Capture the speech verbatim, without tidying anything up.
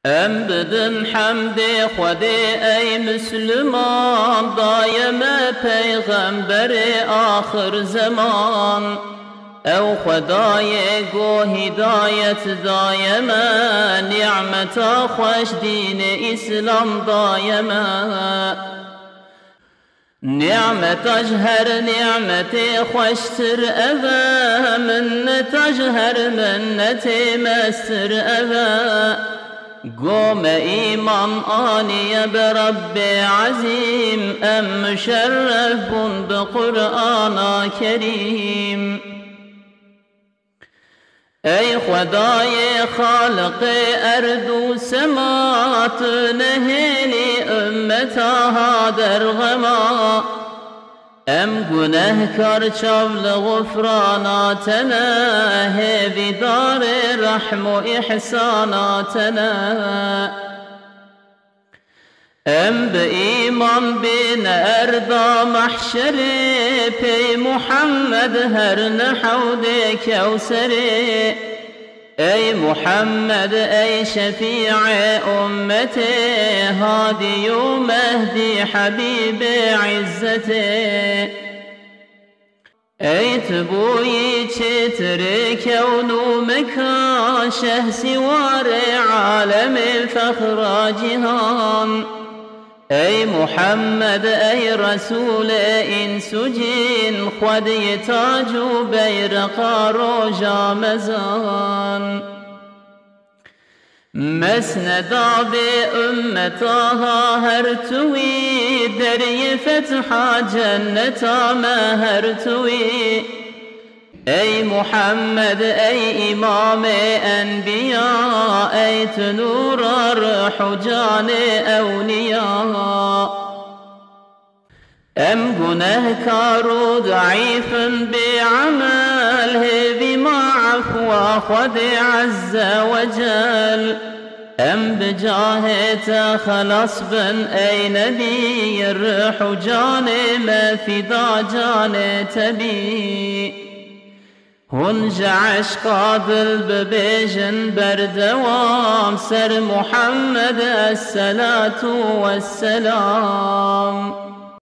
Em bidin hemdê Xwedê ey Misliman, daye me peyxemberê axir zeman. Ew Xwedayê ku hîdayet daye me, nîmeta xweş dînê Îslam daye me. Nîmeta ji her nîmetê xweştir ev e, minneta ji her minnetê mestir ev e. Ku me îman aniye bi Rebbê Ezîm, em muşerref bûn bi Qur'ana Kerîm. Ey Xwedayê Xaliqê erd û sema, tu nehêlî ummeta ha derxema. Em gunehkar çav li xufrana te ne, hêvîdarê rehm û îhsana te ne. Em bi îman bên erda mehşerê, pey Muhammed herin hewdê Kewserê. Ey Muhammed, ey şefî'ê ummetê, Hadî û Mehdî Hebîbê îzzetê. Ey tu bûyî çêtirê kewn û mekan, şehsîwarê alemê fexra cîhan. Ey Muhammed, ey Resûlê îns û cîn, xwediyê tac û beyreqa roja mezan. Mesneda vê ummeta ha her tu wî, deriyê fetha cenneta me her tu wî. Ey Muhammed, ey îmamê enbiya, ey tu nûra ruh û canê ewliya. Em gunehkar û zeîf in bê emel, hêvî ma efwa Xwedê Ezze we Cel. Em bi cahê te xelas bin, ey Nebî, ruh û canê me fîda canê te bî. Hûn ji eşqa dil bibêjin berdewam, ser Muhammed esselatu wesselam.